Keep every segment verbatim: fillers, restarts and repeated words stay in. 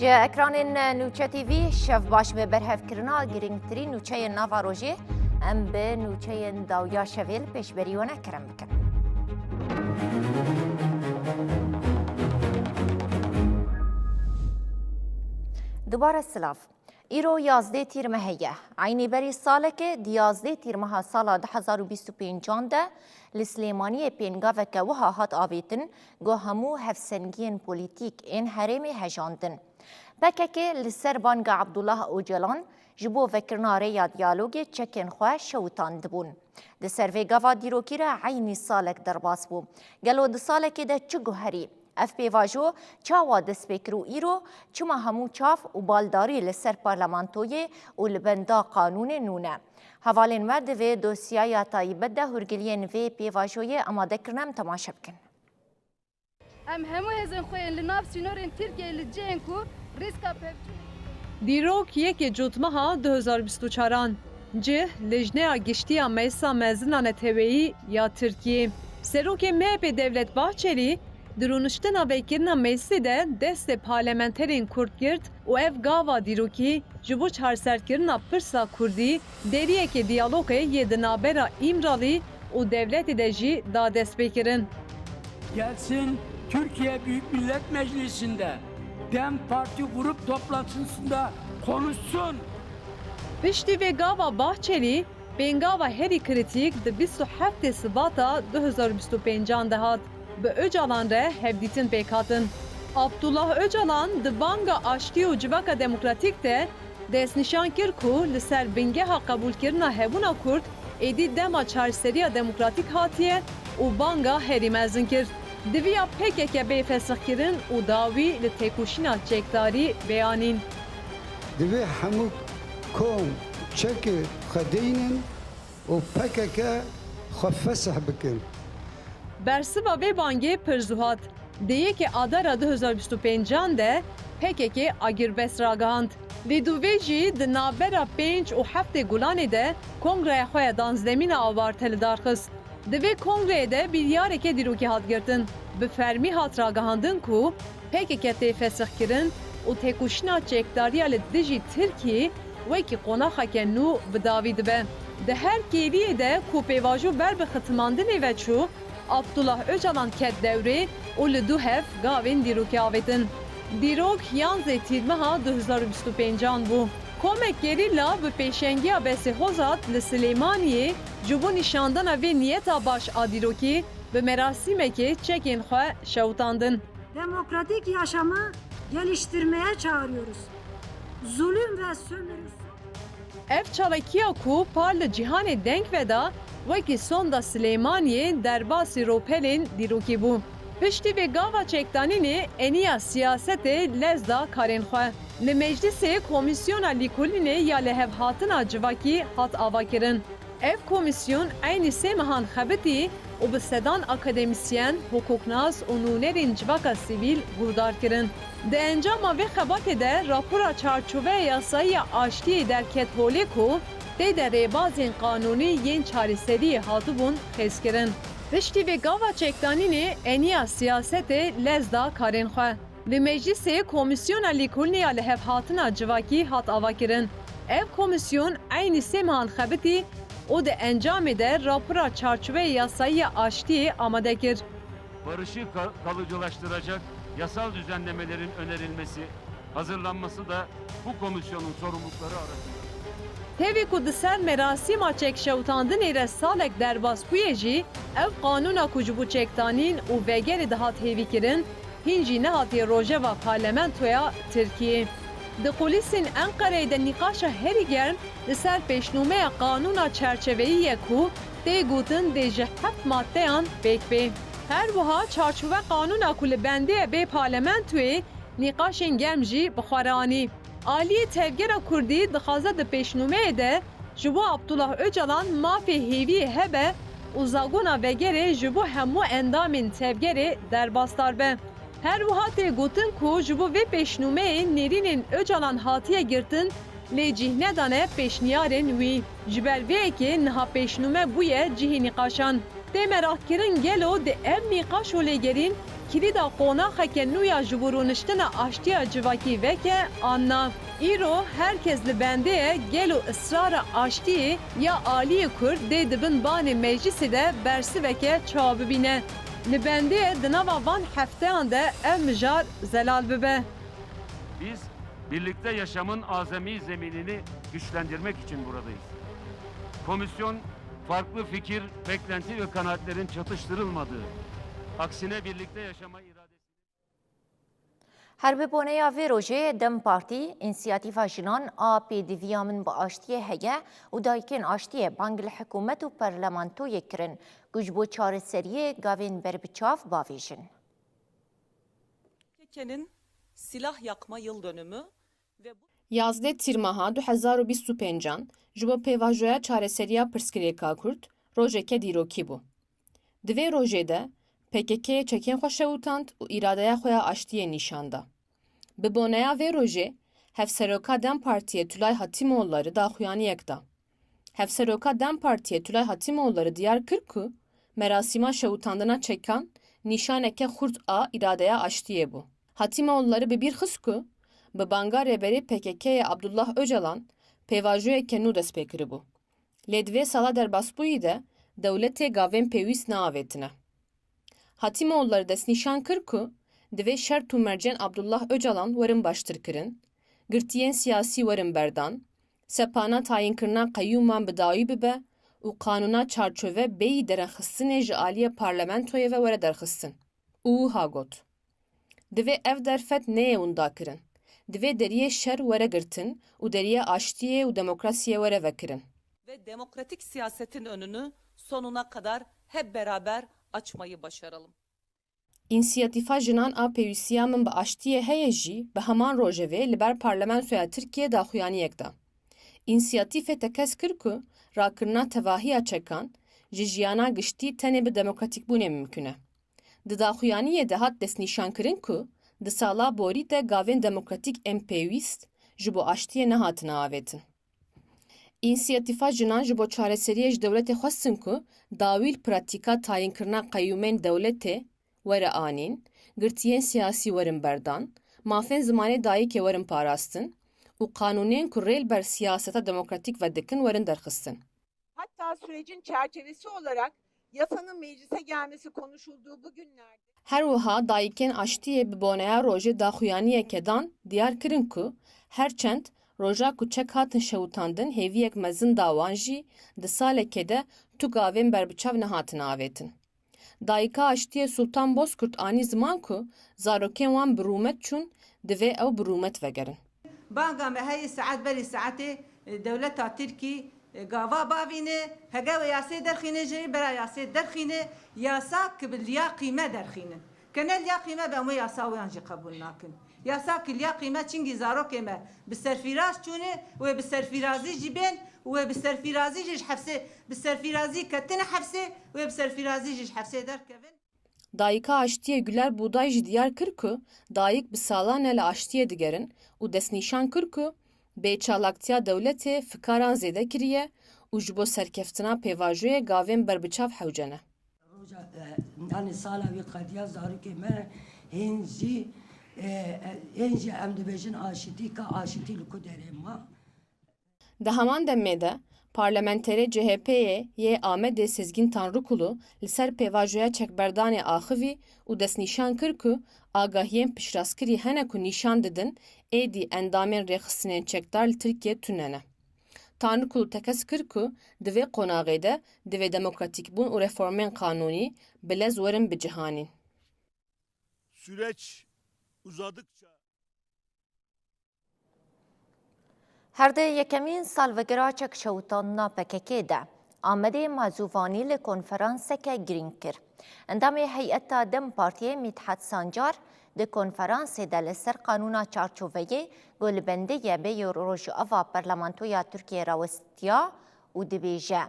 Ekranên Nûçe T V, şev baş. Bi berhevkirina girîngtirîn nûçeyên nava rojê, em bi nûçeyên dawiya şevê li pêşberî we ne kerem bikin. Dubare silav. Îro yazdê Tîrmehê ye. Eynî berî salekê, di yazdê Tîrmeha sala du hezar û bîst û pêncan de li Silêmaniyê pêngaveke wiha hat avêtin, ku hemû hevsengiyên polîtîk ên herêmê hejandin. P K K li ser banga Abdullah Ocalan ji bo vekirina rêya diyalogê çekên xwe şewitandibûn. Di ser vê gava dîrokî re eynî salek derbas bû. Gelo di salekê de çi guherî? Ev pêvajo çawa dest pê kir û îro çima hemû çav û baldarî li ser parlamentoyê û li benda qanûnê nû ne? Hevalên me di vê dosyaya taybet de hûrgiliyên vê pêvajoyê amade kirine, em temaşe bikin. Em hemû hêzên xwe yên li nav sînorên Tirkiyeyê li cihên ku rîska pevçûnê Dîrok yekê Cotmeha du hezar bîst û çaran. Cih, Lijneya Giştî ya Meclisa Mezin a Neteweyî ya Tirkiyê. Serokê M H P Devlet Bahçelî di rûniştina vekirina meclisê de destê parlamenterên Kurd girt û ev gava dîrokî ji bo çareserkirina pirsa Kurdî deriyekê diyalogê yê di navbera Îmralî û dewletê de jî da destpêkirin. Gelsin Türkiye Büyük Millet Meclisi'nde DEM Parti grup toplantısında konuşsun. Piştî vê gava Bahçelî, pêngava herî krîtîk di bîst û heftê Sibata du hezar û bîst û pêncan de hat. Bi Ocalan re hevdîtin pêk hatin. Abdullah Ocalan di banga aştî û civaka demokratîk de destnîşan kir ku li ser bingeha qebûlkirina hebûna Kurd êdî dema çareseriya demokratîk hatiye û banga herî mezin kir. Divîya P K K bê fesixkirin û dawî li têkoşîna çekdarî bê anîn. Divê hemû kom çekê xwe deynin û P K K xwe fesih bikin. Bersiva vê bangê pir zû hat. Di yekê Adara du hezar bîst û pêncan de P K K agirbest ragihand. Lê dûvê jî di navbera pênc û heftê Gulanê de kongreya xwe ya danzdemîn a awarte li dar xist. Di vê kongreyê de biryareke dîrokî hat girtin. Bi fermî hat ragihandin ku P K K tê fesixkirin û têkoşîna çekdariya li dijî Tirkiyê wekî qonaxeke nû bi dawî dibe. Di her kêliyê de ku pêvajo ber bi xitimandinê ve çû, Abdullah Ocalan ket dewrê û li dû hev gavên dîrokî avêtin. Dîrok yanzdeh Tîrmeha du hezar û bîst û pêncan bû. Komek gerîla bi pêşengiya Besê Hozat li Silêmaniyê ji bo nîşandana vê niyeta baş a dîrokî bi merasîmekê çekên xwe şewitandin. Demokratik yaşamı geliştirmeye çağırıyoruz. Zulüm ve sömürü Ev çalakiya ku par li cîhanê deng veda, wekî sonda Silêmaniyê derbasî ropelên dîrokî bû. Piştî vê gava çekdanînê eniya siyasetê lez da karên xwe. Li meclisê Komîsyona Lîkolînê ya Lihevhatina Civakî hat avakirin. Ev komîsyon eynî sê mehan xebitî û bi sedan akademîsyen, hukuknas û nûnerên civaka sivîl guhdar kirin. Di encama vê xebatê de rapora çarçoveya yasayî ya aştiyê derket holê ku tê de rêbazên qanûnî yên çareseriyê hatibûn xêzkirin. Piştî vê gava çekdanînê eniya siyasetê lez da karên xwe. Li meclisê Komîsyona Lîkolînê ya Lihevhatina Civakî hat avakirin. Ev komîsyon eynî sê mehan xebitî û di encamê de rapora çarçoveyê yasayî ya aştiyê amade kir. Barışı ka-, kalıcılaştıracak yasal düzenlemelerin önerilmesi, hazırlanması da bu komisyonun sorumlulukları arasında. Tevî ku di ser merasîma çekşewitandinê re salek derbas bûye jî, ev qanûna ku ji bo çekdanîn û vegerê dihat hêvîkirin, hîn jî nehatiye rojeva parlamentoya Tirkiyê. Di kulîsên Enqereyê de nîqaşa herî germ li ser pêşnûmeya qanûna çerçeveyî ye ku tê gotin dê ji heft maddeyan pêk bê. Her wiha çarçove qanûna ku li bendê ye bê parlamentoyê, nîqaşên germ jî bi xwe re anî. Aliyê Tevgera Kurdî dixwaze di pêşnûmeyê de ji bo Abdullah Ocalan mafê hêviyê hebe û zagona vegerê ji bo hemû endamên tevgerê derbasdar be. Her wiha tê gotin ku ji bo vê pêşnûmeyê nêrînên Ocalan hatiye girtin, lê cih nedane pêşniyarên wî. Ji ber vê yekê niha pêşnûme bûye cihê nîqaşan. Tê meraqkirin gelo di ev nîqaş û lêgerîn Kilîda qonaxeke nû ya ji bo rûniştina aştiya civakî veke an na. Îro her kes li bendê ye gelo israra aştiyê ya aliyê Kurd dê di bin banê meclîsê de bersiveke çawa bibîne. Li bendê ye di nava van hefteyan de ev mijar zelal bibe. Biz birlikte yaşamın azami zeminini güçlendirmek için buradayız. Komisyon farklı fikir, beklenti ve kanaatlerin çatıştırılmadığı, aksine birlikte yaşama iradesi Her bi boneya vê rojê DEM Partî, Însiyatîfa Jinan a Pêdiviya Min bi Aştiyê heye û Dayikên Aştiyê bang li hikûmet û parlamentoyê kirin ku ji bo çareseriyê gavên berbiçav bavêjin. P K K'nin silah yakma yıl dönümü ve bu Yazdeh Tîrmeha du hezar û bîst û pêncan ji bo pêvajoya çareseriya pirsgirêka Kurd rojeke dîrokî bû. Di vê rojê de P K K'yê çekên xwe şewitand û îradeya xwe ya aştiyê nîşan da. Bi boneya vê rojê Hevseroka DEM Partiyê Tulay Hatîmoğulları daxuyaniyek da. Hevseroka DEM Partiyê Tulay Hatîmoğulları diyar kir ku merasîma şewitandina çekan nîşaneke xurt a îradeya aştiyê bû. Hatîmoğulları bi bîr xist ku bi banga rêberê P K K'yê Abdullah Ocalan pêvajoyeke nû dest pê kiribû. Lê di vê sala derbasbûyî de dewletê gavên pêwîst neavêtine. Hatîmoğulları destnîşan kir ku divê şert û mercên Abdullah Ocalan werin baştirkirin, girtiyên siyasî werin berdan, sepana tayînkirina qeyûman bi dawî bibe û qanûna çarçove bêyî derexistinê ji aliyê parlamentoyê ve were derxistin û wiha got, Divê ev derfet neyê windakirin. Divê deriyê şer were girtin û deriyê aştiyê û demokrasiyê were vekirin. Ve demokratik siyasetin önünü sonuna kadar hep beraber açmayı başaralım. Însiyatîfa Jinan a Pêwîstiya Min bi Aştiyê heye jî bi heman rojevê li ber Parlamentoya Tirkiyê daxuyaniyek da. Însiyatîfê tekez kir ku rakirina tevahiya çekan ji jiyana giştî tenê bi demokratîkbûnê mimkun e. Di daxuyaniyê de hat destnîşankirin ku di sala borî de gavên demokratîk ên pêwîst ji bo aştiyê nehatine avêtin. Însiyatîfa Jinan ji bo çareseriyê ji dewletê xwestin ku dawî li pratîka tayînkirina qeyûmên dewletê were anîn, girtiyên siyasî werin berdan, mafên zimanê dayikê werin parastin û qanûnên ku rê li ber siyaseta demokratîk vedikin werin derxistin. Hatta sürecin çerçevesi olarak yasanın meclise gelmesi konuşulduğu bu günlerde Her wiha dayikên aştiyê bi boneya rojê daxuyaniyeke dan diyar kirin ku her çend roja ku çek hatin şewitandin hêviyek mezin da wan jî di salekê de tu gavên berbiçav nehatine avêtin. Dayika Aştiyê Sultan Bozkurt anî ziman ku zarokên wan bi rûmet çûn, divê ew bi rûmet vegerin. Banga me heye saet berî saetê, e, dewleta Tirkî, e, gava bavîne, hege wê yasê derxîne jî bera yasê derxîne, yasa ki bi liyaqî me derxînin. Ke ne liyaqî me be, em wê yasa wiyan jî qebûl nakin. Yasa ki liyaqî me, çingî zarokê me bi serfîraz çûne, wê bi serfîrazî jî bên, wê bi serfîrazî jî ji hefsê, bi serfîrazî ketine hefsê, wê bi serfîrazî jî ji hefsê derkevin. Dayika Aştiyê Güler Buğday jî diyar kir ku dayik bi salan e li aştiyê digerin û destnîşan kir ku bêçalaktiya dewletê fikaran zêde kiriye û ji bo serkeftina pêvajoyê gavên berbiçav hewce ne. Roja, e, yanî sala wî qediya zarokê me hên jî, e, e, hên jî em dibêjin aşitî, ka aşitî li ku derê ma. Di heman demê de, parlamenterê C H P'yê yê Amedê Sezgîn Tanrıkulu li ser pêvajoya çekberdanê axivî û destnîşan kir ku agahiyên piştrast kirî hene ku nîşan didin êdî endamên rêxistinên çekdar li Tirkiyê tune ne. Tanrıkulu tekez kir ku di vê qonaxê de divê demokratîkbûn û reformên qanûnî bi lez werin bicihanîn. Süreç uzadıkça Her di yekemîn salvegera çekşewitandina P K K de, Amedê Mazûvanî li konferanseke girîng kir. Endamê heyeta DEM Partiyê Mîthat Sancar di konferansê de li ser qanûna çarçoveyê ku li bendê ye bêyî Rojava Parlamentoya Tirkiyê rawestiya û dibêje,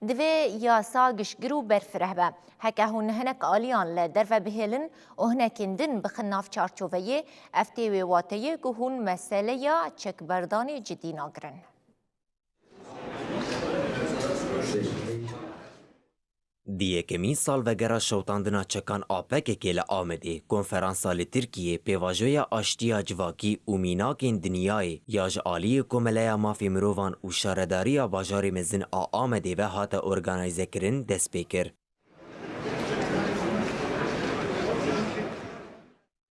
Divê yasa giştgir û berfireh be. Heke hûn hinek aliyan li derve bihêlin û hinekên din bixin nav çarçoveyê, ev tê wê wateyê ku hûn meseleya çekberdanê cidî nagirin. Di yekemîn salvegera şewitandina çekan a P K K li Amedê, konferansa li Tirkiyê pêvajoya aştiya civakî û mînakên dinyayê ya ji aliyê Komeleya Mafê Mirovan û Şaredariya Bajarê Mezin a Amedê ve hate organîzekirin dest pê kir.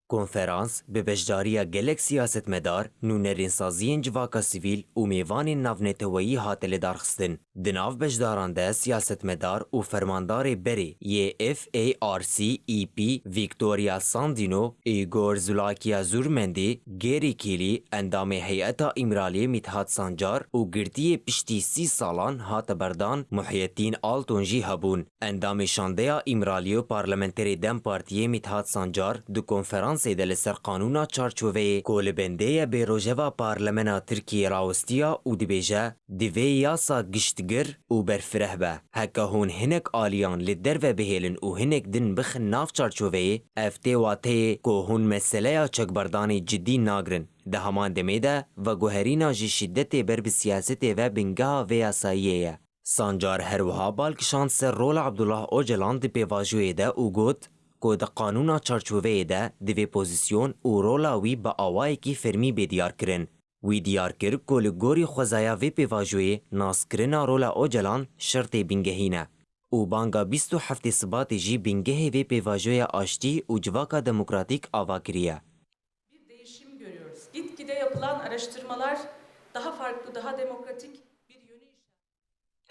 Konferans bi beşdariya gelek siyasetmedar, nûnerên saziyên civaka sivîl û mêvanên navneteweyî hate lidarxistin. Di nav beşdaran de siyasetmedar û fermandarê berê yê F A R C E P Victoria Sandino, Igor Zulakia Zurmendi, Gary Kelly, endamê Heyeta Îmraliyê Mithat Sancar û girtiyê piştî sî salan hate berdan Muhyeddin Alton jî hebûn. Endamê Şandeya Îmraliyê û parlamenterê DEM Partiyê Mithat Sancar di konferansê de li ser qanûna çarçoveyê ku li bendê ye bê rojeva Parlemena Tirkiyê rawistiya û dibêje, divê yasa giştgir û berfireh be. Heke hûn hinek aliyan li derve bihêlin û hinek din bixin nav çarçoveyê, ev tê wateyê ku hûn meseleya çekberdanê cidî nagrin. Di heman demê de veguherîna ji şîdetê ber bi siyasetê ve bingeha vê yasayiyê ye. Sancar her wiha bal kişand ser rola Abdullah Ocalan di pêvajoyê de û got ku di qanûna çarçoveyê de divê pozîsyon û rola wî bi awayekî fermî bê diyarkirin. Wî diyar kir ku li gorî xwezaya vê pêvajoyê naskirina rola Ocalan şertê bingehîn e û banga bîst û heftê Sibatê jî bingehê vê pêvajoya aştî û civaka demokratîk ava kiriye. Bir değişim görüyoruz. Gitgide yapılan araştırmalar daha farklı, daha demokratik bir yönü işaret.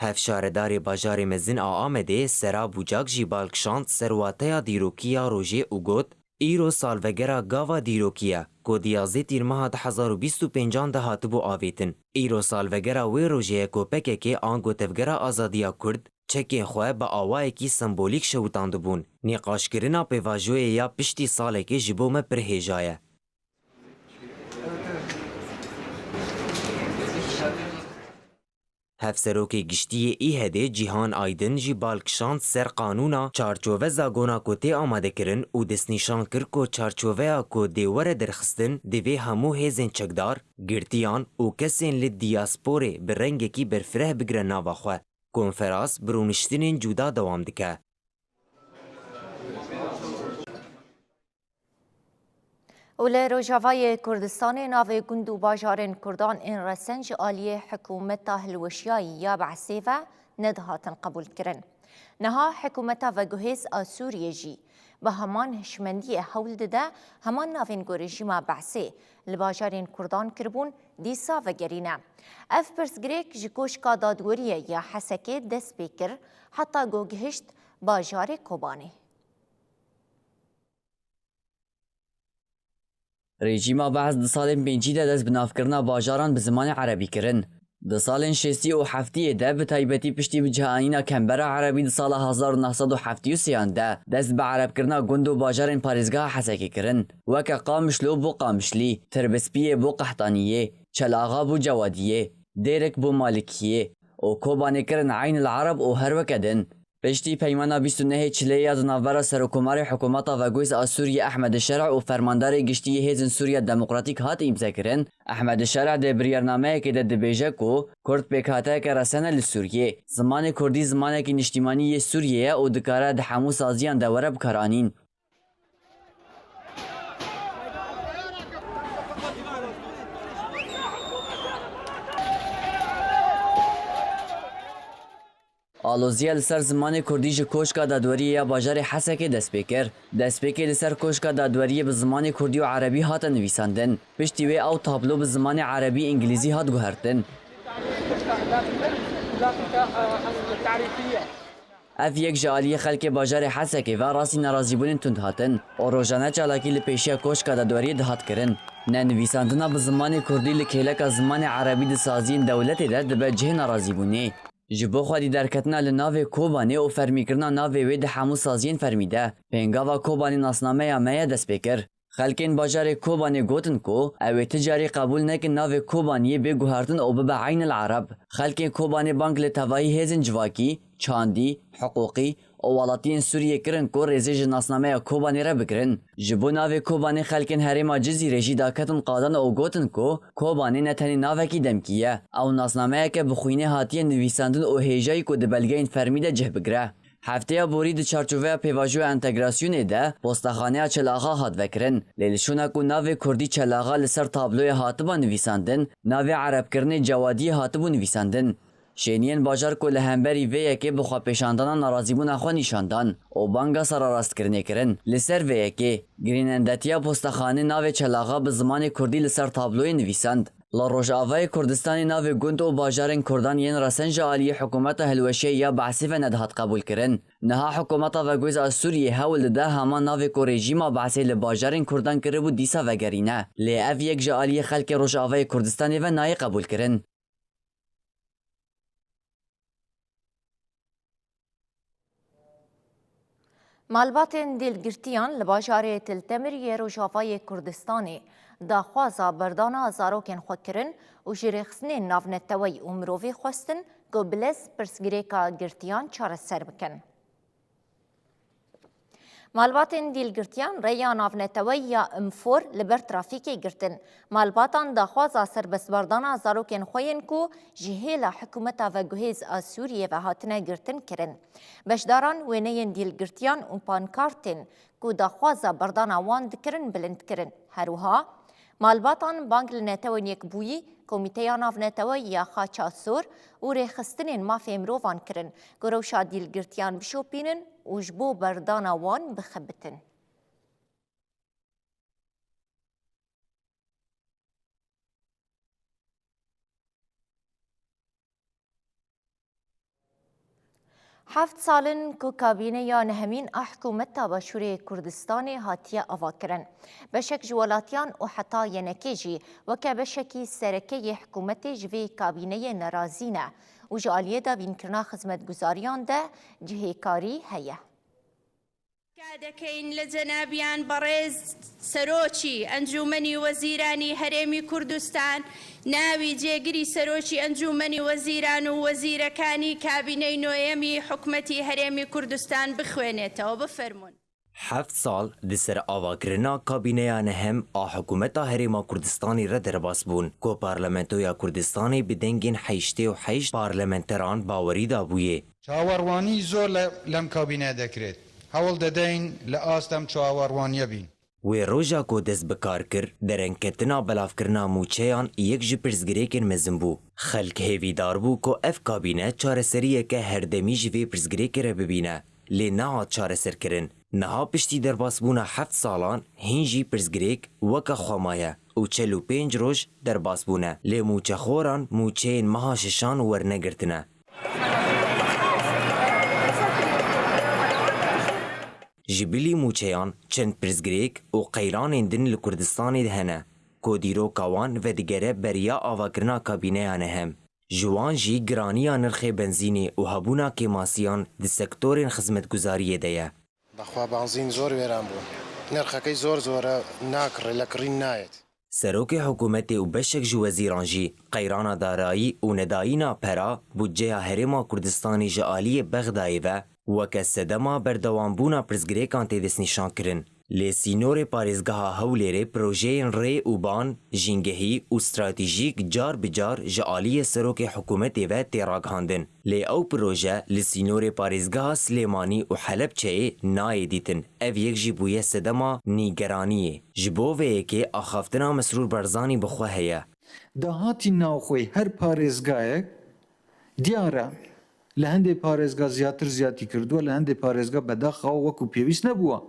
Hevşaredarê bajarê mezin a Amedê Sera Bucak jî bal kişand ser wateya dîrokî ya rojê û got, îro salvegera gava dîrokî ye, ku di yazdeh Tîrmeha du hezar û bîst û pêncan de hatibû avêtin. Îro salvegera wê rojê ye ku P K K ango Tevgera Azadiya Kurd çekên xwe bi awayekî sembolîk şewitandibûn. Nîqaşkirina pêvajoyê ya piştî salekê ji bo me pir hêja ye. Hevserokê Giştî yê Îhedê Cîhan Aydin jî bal kişand ser qanûna çarçove zagona ku tê amadekirin û destnîşan kir ku çarçoveya ku dê were derxistin divê hemû hêzên çekdar, girtiyan û kesên li diyasporê bi rengekî berfireh bigire nava xwe. Konferans bi rûniştinên cuda dewam dike. Û li Rojavayê Kurdistanê navê gund û bajarên Kurdan ên resen ji aliyê hikûmeta hilweşiyayî ya Be'sê ve nedihatin qebûlkirin. Niha hikûmeta veguhêz a Sûriyê jî bi heman hişmendiyê hewl dide heman navên ku rejîma Be'sê li bajarên Kurdan kiribûn dîsa vegerîne. Ev pirsgirêk ji Koşka Dadweriyê ya Hesekê dest pê kir heta ku gihişt bajarê Kobanê. Rejîma Be'es di salên pêncî de dest bi navkirina bajaran bi zimanê erebî kirin. Di salên şêstî û heftiyê de, bi taybetî piştî bi cih anîna Kembera Erebî di sala hezar û neh sed û heftî û sêyan de, dest bi erebkirina gund û bajarên parêzgeha Hesekê kirin. Weke Qamişlo bû Qamişlî, Tirbispiyê bû Qehtaniyê, Çelaxa bû Cewadiyê, Dêrik bû Malikiyê û Kobanê kirin Eyn el Ereb û her weke din. Piştî peymana bîst û nehê Çileyê ya di navbera Serokkomarê Hikûmeta Veguhêz a Sûriyê Ehmed Şerh û Fermandarê Giştî yê Hêzên Sûriya Demokratîk hat îmzekirin, Ehmed Şerh di biryarnameyekê de dibêje ku Kurd pêkhateyeke resen e li Sûriyê. Zimanê Kurdî zimanekî niştîmanî yê Sûriyê ye û dikare di hemû saziyan de were bikaranîn. Aloziya li ser zimanê kurdî ji Koşka Dadweriyê ya bajarê Hesekê dest pê kir. Destpêkê li ser Koşka Dadweriyê bi zimanê kurdî û erebî hate nivîsandin. Piştî wê ew tablo bi zimanê erebî îngilîzî hat guhertin. Ev yek ji aliyê xelkê bajarê Hesekê ve rastî nerazîbûnên tund hatin û rojane çalakî li pêşiya Koşka Dadweriyê dihat kirin. Nenivîsandina bi zimanê kurdî li kêleka zimanê erebî di saziyên dewletê de dibe cihê nerazîbûnê. Ji bo xwedî derketina li navê Kobanê û fermîkirina navê wê di hemû saziyên fermî de, pêngava Kobanê nasnameya me ye dest pê kir. Xelkên bajarê Kobanê gotin ku ew ê ti carî qebûl nekin navê Kobaniyê bê guhertin û bibe Eyn el Ereb. Xelkên Kobanê bang li tevahî hêzên civakî, çandî, hiqûqî û welatiyên Sûriyê kirin ku rêzê ji nasnameya Kobanê re bigirin. Ji bo navê Kobanê xelkên herêma Cizîrê jî daketin qadan û gotin ku Kobanê ne tenê navekî demkî ye. Ew nasnameyeke bi xwînê hatiye nivîsandin û hêjayî ku di belgeyên fermî de cih bigire. Hefteya borî di çarçoveya pêvajoya entegrasyonê de postexaneya Çelaxa hat vekirin. Lê li şûna ku navê kurdî Çelaxa li ser tabloyê hatiba nivîsandin, navê erebkirinê Cewadiyê hatibû nivîsandin. Şêniyên bajar ku li hemberî vê yekê bi xwepêşandana narazîbûna xwe nîşan dan û banga serarastkirinê kirin. Li ser vê yekê, girînendetiya postexanê navê Çelaxa bi zimanê kurdî li ser tabloyê nivîsand. Li Rojavayê Kurdistanê navê gund û bajarên kurdan yên resen ji aliyê hikûmeta hilweşiyê ya Behsî ve nedihat qebûlkirin. Niha hikûmeta veguhêz a Sûriyê hewl dide hema navê ku rejîma Behsê li bajarên kurdan kiribû dîsa vegerîne. Lê ev yek ji aliyê xelkê Rojavayê Kurdistanê ve nayê qebûlkirin. Malbatên dîlgirtiyan li bajarê Til Temir yê Rojavayê Kurdistanê daxwaza berdana zarokên xwe kirin û ji rêxistinên navneteweyî û mirovî xwestin ku bi lez pirsgirêka girtiyan çareser bikin. Malbatên dîlgirtiyan rêya navneteweyî ya Imfor li ber trafîkê girtin. Malbatan daxwaza serbestberdana zarokên xwe yên ku ji hêla hikûmeta veguhêz a Sûriyê ve hatine girtin kirin. Beşdaran wêneyên dîlgirtiyan û pankartên ku daxwaza berdana wan dikirin bilind kirin. Her wiha malbatan bang li Netewên Yekbûyî, Komîteya Navneteweyî ya Xaça Sor û rêxistinên mafê mirovan kirin ku rewşa dîlgirtiyan bişopînin û ji bo berdana wan bixebitin. Heft sal in ku kabîneya nehemîn a hikûmeta Başûrê Kurdistanê hatiye avakirin. Beşek ji welatiyan û heta yenekê jî weke beşekî sereke yê hikûmetê ji vê kabîneyê nerazî ne û ji aliyê dabînkirina xizmetguzariyan de cihêkarî heye. دەکەین لە جەنابیان بەڕێز سەرۆکی ئەنجومەنی وەزیرانی هەرێمی کوردستان، ناوی جێگری سەرۆکی ئەنجومەنی وەزیران و وەزیرەکانی کابینەی نۆیەمی حکومەتی هەرێمی کوردستان بخوێنێتەوە. بفەرمون. Heft sal di ser avakirina kabîneya nehem a hikûmeta Herêma Kurdistanê re derbas bûn, ku Parlamentoya Kurdistanê bi dengên heştê û heşt parlamenteran bawerî dabûyê. چاوەڕوانی زۆر لە، لەم کابینە دەکرێت. هەوڵ دەدەین لە ئاست ئەم چاوەڕوانیە بین. Wê roja ku dest bi kar kir, derengketina belavkirina mûçeyan yek ji pirsgirêkên mezin bû. Xelk hêvîdar bû ku ev kabîne çareseriyeke herdemî ji vê pirsgirêkê re bibîne, lê nehat çareserkirin. Niha piştî derbasbûna heft salan hîn jî pirsgirêk weke xwe maye û çel û pênc roj derbas bûne, lê mûçexoran mûçeyên meha şişan wernegirtine. Ji bilî mûçeyan çend pirsgirêk û qeyranên din li Kurdistanê de hene, ku dîroka wan vedigere beriya avakirina kabîneya nehem. Ji wan jî giraniya nirxê benzînê û hebûna kêmasiyan di sektorên xizmetguzariyê de ye. بەخوا بانزین زۆر وێران بوو. نرخەکەی زۆر زۆرە، ناکڕێ، لە کڕین نایەت. Serokê hikûmetê û beşek ji wezîran jî qeyrana darayî û nedayîna pera budceya Herêma Kurdistanê ji aliyê Bexdayê ve weke sedema berdewambûna pirsgirêkan tê destnîşankirin. Lê sînorê parêzgeha Hewlêrê projeyên rê û ban, jîngehî û stratejîk car bi car ji aliyê serokê hikûmetê ve tê ragihandin. Lê ew proje li sînorê parêzgeha Silêmanî û Helebçeyê nayê dîtin. Ev yek jî bûye sedema nîgeraniyê. Ji bo vê yekê axaftina Mesrûr Barzanî bi xwe heye. Dahatî navxweyî her parêzgayek diyar e. Li hindê parêzga ziyatir ziyatî kirduwe, li hindê parêzga bedaxa wekû pêwîst nebûwa.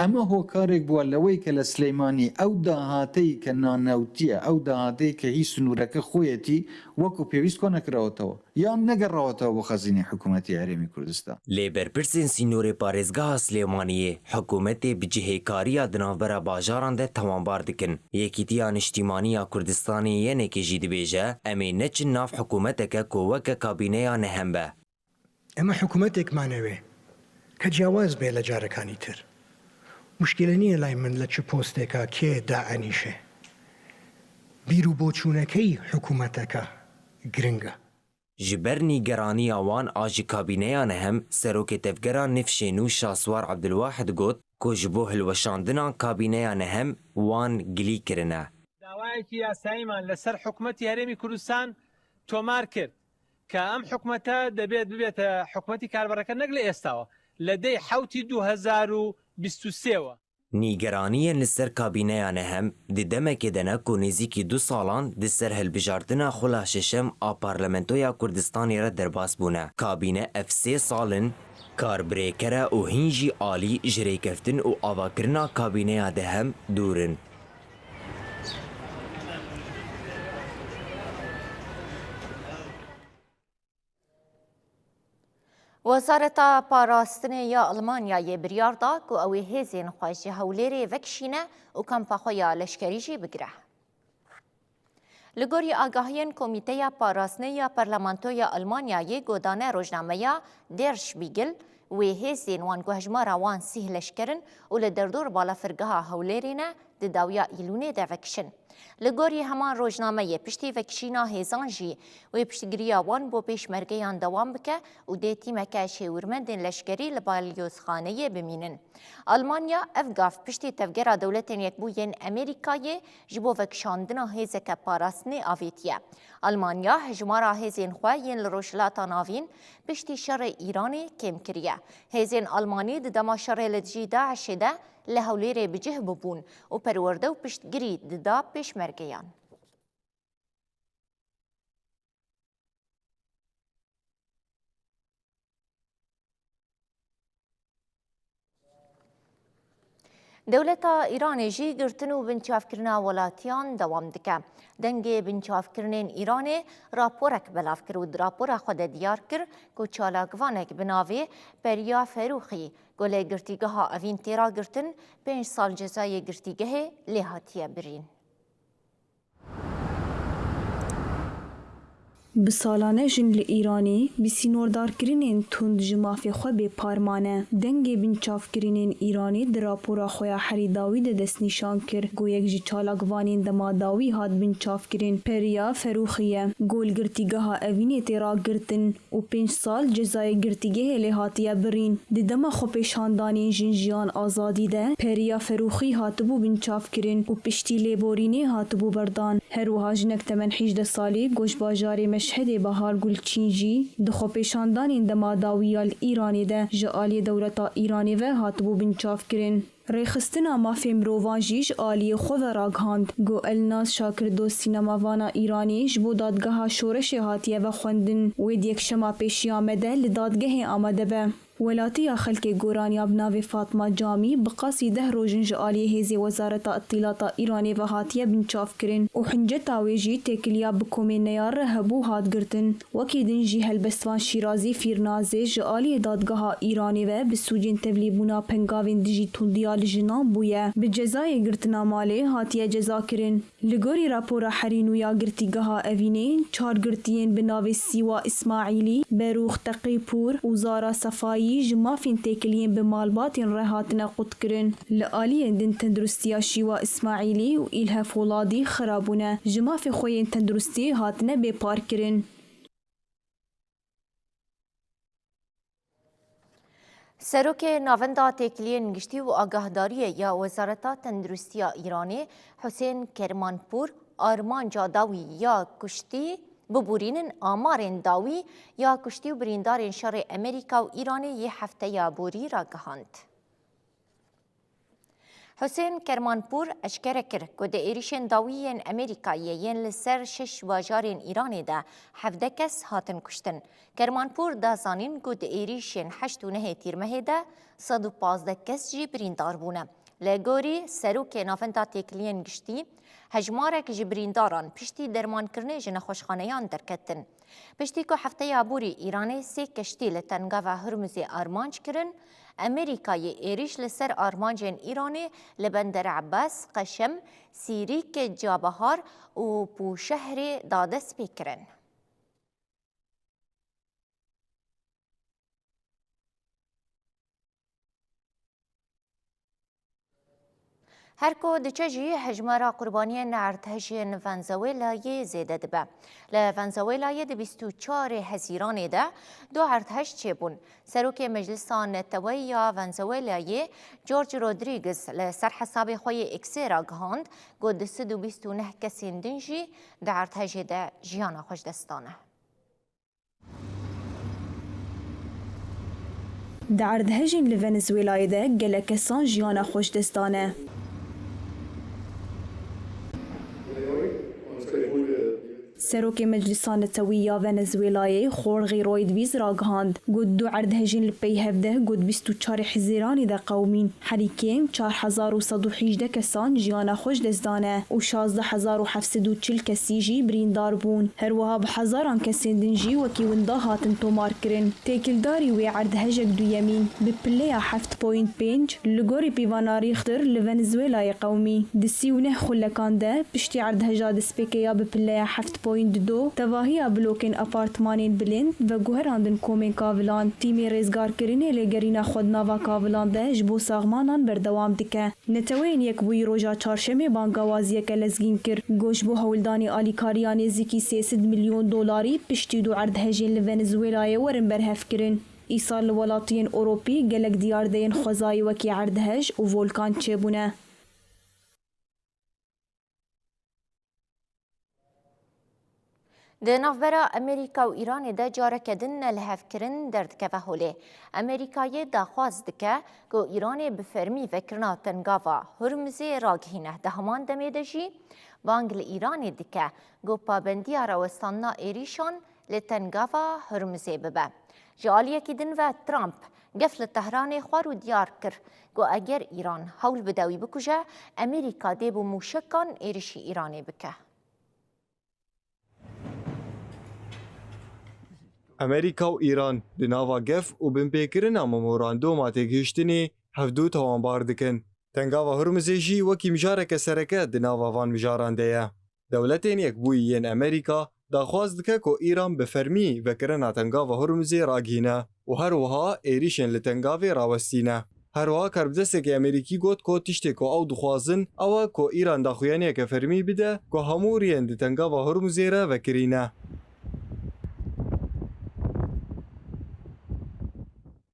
Ema hokarek bûwa leweyke li Silêmanî ew dahateyî ke nanewtî ye, ew dahateyî ke hî sinûreke xwe yetî, wekû pêwîst ko nekirawetewa. Yan negerrawetewe bo xezînê hikûmetê Herêmê Kurdistan. Lê berpirsên sînorê parêzgeha Silêmaniyê hikûmetê bi cihêkariya di navbera bajaran de tewanbar dikin. Yekîtiya Niştîmanî ya Kurdistanê yenekê jî dibêje, em ê neçin nav hikûmeteke ku weke kabîneya nehem be. ئێمە حکوومەتێکمانەوێ کە جیاواز بێ لە جارەکانی تر. مشکلە نییە لای من لە چ پۆستێکا کێ دائەنیشێ. بیر و بۆچوونەکەی حکوومەتەکە گرنگە. Ji ber nîgeraniya wan a ji kabîneya nehem, serokê tevgera Nifşê nû Şahswar Ebdulwahid got ku ji bo hilweşandina kabîneya nehem wan gilî kirine. داوایەکی یاساییمان لەسەر حکوومەتی هەرێمی کوردستان تۆمار کرد. کە ئەم حکومەتە دەبێت ببێتە حکومەتی کاربەڕەکە نەک لە ئێستاوە، لە دەی حەوتی دوو هەزار و بیست و سێوە. نیگەرانییên li ser kabîneya nehem di demekê de ne ku nêzîkî du salan di ser hilbijartina xula şeşem a Parlamentoya Kurdistanê re derbas bûne. Kabîne ev sê sal in karbirêker e û hîn jî alî ji rêkeftin û avakirina kabîneya dehem dûr in. Wezareta Parastinê ya Almanyayê biryar da ku ew ê hêzên xwe ji Hewlêrê vekişîne û kampa xwe ya leşkerî jî bigire. Li gorî agahiyên Komîteya Parastinê ya Parlamentoya Almanyayê ku dane rojnameya Der Spiegel, wê hêzên wan ku hejmara wan sîh leşker in û li derdor balafirgeha Hewlêrê ne, di dawiya Îlûnê de vekişin. Li gorî heman rojnameyê, piştî vekişîna hêzan jî wê piştgiriya wan bo pêşmergeyan dewam bike û dê tîmeke şêwirmendên leşkerî li balyozxaneyê bimînin. Almanya ev gav piştî Tevgera Dewletên Yekbûyên Amerîkayê ji bo vekişandina hêzeke parastinê avêtiye. Almanya hejmara hêzên xwe yên li Rojhilata Navîn piştî şerê Îranê kêm kiriye. Hêzên Almanî di dema şerê li dijî DAIŞê de li Hewlêrê bi cih bûbûn û perwerde û piştgirî dida pêşmergeyan. Dewleta Îranê jî girtin û binçavkirina welatiyan dewam dike. Dengê binçavkirinên Îranê raporek belav kir û di rapora xwe de diyar kir ku çalakvanek bi navê Periya Ferûxî, ku li girtîgeha Evîn tê ragirtin, pênc sal cezayê girtîgehê lê hatiye birîn. Bi salan e jin li Îranê bi sînordarkirinên tund ji mafê xwe bêpar mane. Dengê binçavkirinên Îranê di rapora xwe ya herî dawî de destnîşan kir ku yek ji çalakvanên dema dawî hat binçavkirin Periya Ferûxî ye, ku li girtîgeha Evînê tê ragirtin û pênc sal cezayê girtîgehê lê hatiye birîn. Di dema xwepêşandanên Jin Jiyan Azadî de Periya Ferûxî hatibû binçavkirin û piştî lêborînê hatibû berdan. Her wiha jinek temen hîjdeh salî ku ji bajarê Meşhedê Bahar Gulçîn jî di xwepêşandanên dema dawî ya li Îranê de ji aliyê dewleta Îranê ve hatibû binçavkirin. Rêxistina mafê mirovan jî ji aliyê xwe ve ragihand ku Elnaz Şakirdo sînemavana Îranê ji bo dadgeha şoreşê hatiye vexwendin, wê di yekşema pêşiya me de li dadgehê amade be. Welatiya xelkê Goraniya bi navê Fatma Camî bi qasî deh roj in ji aliyê hêzê Wezareta Îtîlata Îranê ve hatiye binçavkirin û hinceta wê jî têkiliya bi komên neyar re hebû hat girtin. Wekî din jî Helbestvan Şîrazî Fîrnazê ji aliyê dadgeha Îranê ve bi sûcên tevlîbûna pengavên dijî tundiya li jinan bûye. Bi cezayê girtina malê hatiye cezakirin. Li gorî rapora herî nû ya Girtîgeha Evînê, çar girtiyên bi navê Sîwa Îsmaîlî, Berûx Teqîpûr û Zara Sefayî ji mafên têkiliyên bi malbatên re hatine qutkirin. Li aliyên din tenduristiya Şîwa Îsmaîlî û Îlhe Foladî xira bûne, ji mafê xwe yên tenduristiyê hatine bêparkirin. Serokê Navenda Têkiliyên Giştî û Agahdariyê ya Wezareta Tenduristiya Îranê Husên Kermanpûr armanca dawî ya kuştî bibûrînin amarên dawî ya kuştî û birîndarên şerê Amerîka û Îranê yê hefteya borî ragihand. Husên Kermanpûr eşkere kir ku di êrîşên dawî yên Amerîkayê yên li ser şeş bajarên Îranê de hevdeh kes hatin kuştin. Kermanpûr da zanîn ku di êrîşên heşt û nehê Tîrmehê de sed û pazdeh kes jî birîndar bûne. Li gorî Serokê Navenda Têkiliyên Giştî, hejmarek ji birîndaran piştî dermankirinê ji nexweşxaneyan derketin. Piştî ku hefteya borî Îranê sê keştî li Tengava Hurmuzê armanc kirin, Amerîkayê êrîş li ser armancên Îranê li Bender Ebbas, Qeşem, Sîrîk, Cabahar û Pûşehrê da destpêkirin. Her ku diçe jî hejmara qurbaniyên erdhejên Venezuelayê zêde dibe. Li Venezuelayê di bîst û çarê Hezîranê de du erdhej çêbûn. Serokê Meclisa Neteweyî ya Venezuelayê George Rodriguez li ser hesabê xwe yê X-ê ragihand ku du sed û bîst û neh kesên din jî di erdhejê de jiyana xwe ji dest dane. Di erdhejên li Venezuelayê de gelek kesan jiyana xwe ji dest dane. Serokê Meclisa Netewî ya Venezuelayê Jorge Roedviz ragihand, got du erdhejên li pey hev de got bîst û çar Hizêranê de qewimîn. Herî kêm çar hezar û sed û hejdeh kesan jiyana xwe ji dest dane û şazdeh hezar û heft sed û çil kesî jî birîndar bûn. Her wiha bi hezaran kesên din jî wekî winda hatin tomarkirin. Têkildarî wê erdhejek duyemîn bi pileya heft point pênc li gorî pîvana Richter li Venezuelayê qewimî. Di sî û neh xulekan de piştî erdheja destpêkê ya bi pileya heft point du tevahiya blokên apartmanên bilind veguherandin komên kavilan. Tîmê rêzgarkirinê lêgerîna xwe di nava kavilan de ji bo saxmanan berdewam dike. Neteweyên Yekbûyî roja Çarşemê bangawaziyeke lezgîn kir. Got ji bo hewldanê alîkariya nêzîkî sê sed milyon dolarî piştî du erdhejên li Venezuelayê werin berhevkirin. Îsal li welatiyên Ewropî gelek diyardeyên xwezayî wekî erdhej û volkan çêbûne. Di navbera Amerîka û Îranê de careke din nelihevkirin derdikeve holê. Amerîkayê daxwaz dike ku Îranê bi fermî vekirina Tengava Hurmizê ragihîne. Di heman demê de jî bang li Îranê dike ku pabendiya rawestandina êrîşan li Tengava Hurmizê bibe. Ji aliyekî din ve Trump gef li Tehranê xwar û diyar kir ku eger Îran hewl bide wî bikuje, Amerîka dê bi mûşekan êrişî Îranê bike. Amerîka û Îran di nava gef û binpêkirina memoranduma têgihiştinê hevdu tawanbar dikin. Tengava Hurmizê jî wekî mijareke sereke di nava van mijaran de ye. Dewletên Yekbûyî yên Amerîka daxwaz dike ku Îran bi fermî vekirina Tengava Hurmizê ragihîne û her wiha êrîşên li Tengavê rawestîne. Her wiha karbidestekî Amerîkî got ku tiştê ku ew dixwazin ew e ku Îran daxuyaniyeke fermî bide ku hemû riyên di Tengava Hurmizê re vekirîne.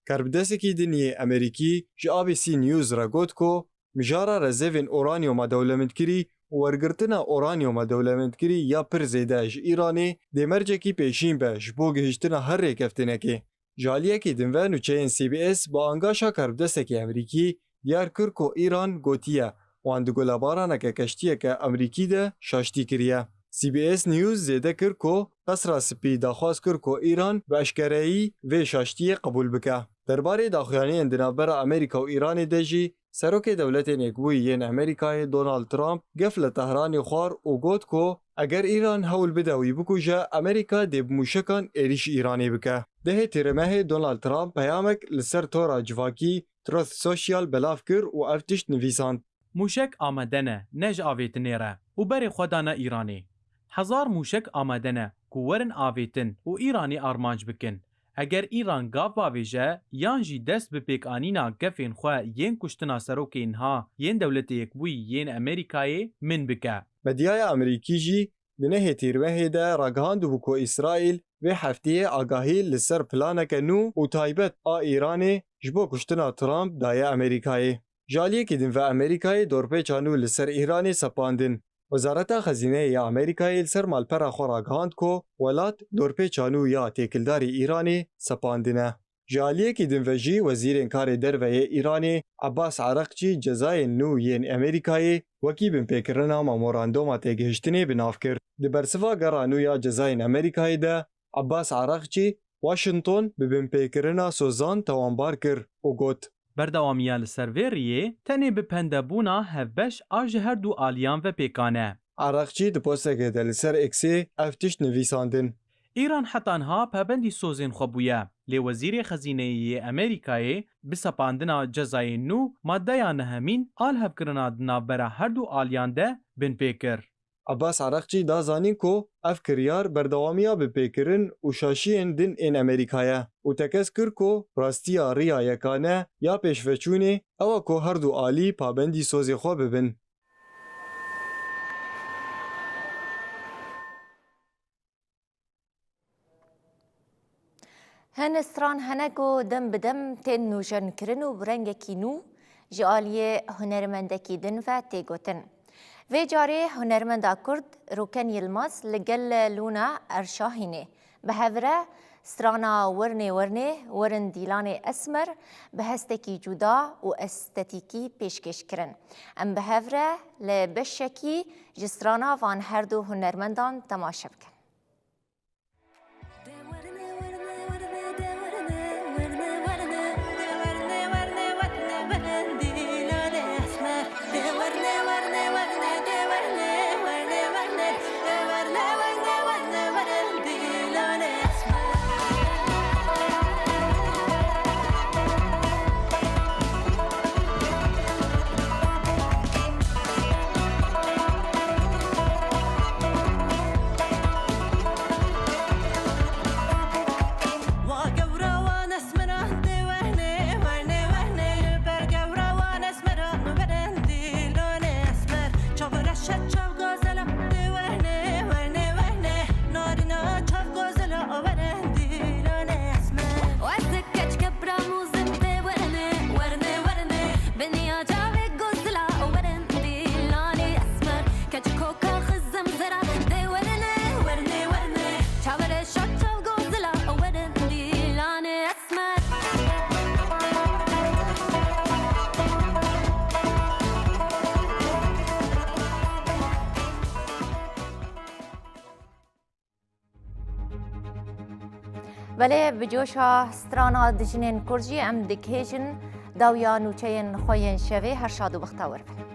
Karbidestekî din yê Amerîkî ji A B C News re got ku mijara rezervên uranyuma dewlemendkirî û wergirtina uranyuma dewlemendkirî ya pir zêde ji Îranê dê mercekî pêşîn be ji bo gihiştina her rêkeftinekê. Ji aliyekî din ve nûçeyên C B S bi angaşa karbidestekî Amerîkî diyar kir ku Îran gotiye wan di gulebaraneke keştiyeke Amerîkî de şaştî kiriye. C B S News zêde kir ku Qesra Spî daxwaz kir ku Îran bi eşkereyî vê şaştiyê qebûl bike. Derbarê daxuyaniyên di navbera Amerîka û Îranê de jî Serokê Dewletên Yekbûyî yên Amerîkayê Donald Trump gef li Tehranê xwar û got ku eger Îran hewl bide wî bikuje, Amerîka dê bi mûşekan êrîşî Îranê bike. Dehê Tîremehê Donald Trump peyamek li ser tora civakî Truth Social belav kir û ev tişt nivîsand. Mûşek amade ne, ne ji avêtinê re û berê xwe dane Îranê. Hezar mûşek amade ne ku werin avêtin û Îranê armanc bikin. Eger Îran gav bavêje yan jî dest bi pêkanîna gefên xwe yên kuştina serokê niha yên Dewletê Yekbûyî yên Amerîkayê min bike. Medyaya Amerîkî jî di nehê Tîrmehê de ragihandibû ku Îsraîl vê hefteyê agahî li ser planeke nû û taybet a Îranê ji bo kuştina Trump daye Amerîkayê. Ji aliyekî din ve Amerîkayê dorpêça nû li ser Îranê sepandin. Wezareta Xezîneyê ya Amerîkayê li ser malpera xwe ragihand ku welat dorpêça nû ya têkildarî Îranê sepandine. Ji aliyekî din ve jî Wezîrên Karê Derve yê Îranê Abbas Arakçî cezayên nû yên Amerîkayê wekî binpêkirina memoranduma têgihiştinê bi nav kir. Di bersiva gera nû ya cezayên Amerîkayê de Abbas Arakçî Washington bi binpêkirina sozan tawanbar kir û got, Berdewamiya li ser vê riyê tenê bi pendebûna hevbeş a ji her du aliyan ve pêkan e. Araqçî di postekê de li ser X'ê ev tişt nivîsandin. Îran heta niha pabendî sozên xwe bûye, lê Wezîrê Xezîneyê yê Amerîkayê bi sepandina cezayên nû, maddeya nehemîn a lihevkirina di navbera her du aliyan de binpê kir. Abbas Araqçî da zanîn ku ev kiryar berdewamiya binpêkirin û şaşiyên din ên Amerîka ye û tekez kir ku rastiya riya yekane ya pêşveçûnê ew e ku her du alî pabendî sozê xwe bibin. Hin stran hene ku dem bi dem tên nûjenkirin û bi rengekî nû ji aliyê hunermendekî din ve tê gotin. Vê carê hunermenda Kurd Rûken Yilmaz li gel Lûna Erşahînê Bi hev re strana Wernê Wernê werin Dîlanê Esmer bi hestekî cuda û estetîkî pêşkêş kirin. Em bi hev re li beşekî ji strana van her du hunermendan temaşe bikin. Wa gewra wan esmeran dê wernê, wernê, wernê. Li ber gewra wan esmeran werin dîlanê esmer. Çav reşe, çav gazela dê wernê, wernê, wernê. Narîna çav gazela werin dîlanê esmer. Wezek keçke bramûzin dê wernê, wernê, wernê. Biniya çavê gozila werin dîlanê esmer. Keçik koka xizim zera dê wernê, wernê, wernê. Çavere şat çav gozila werin dîlanê esmer. Belê, bi coşa strana dijinên kurd jî em dikêjin dawiya nûçeyên xwe yên şevê. Her şad û bextewar bin.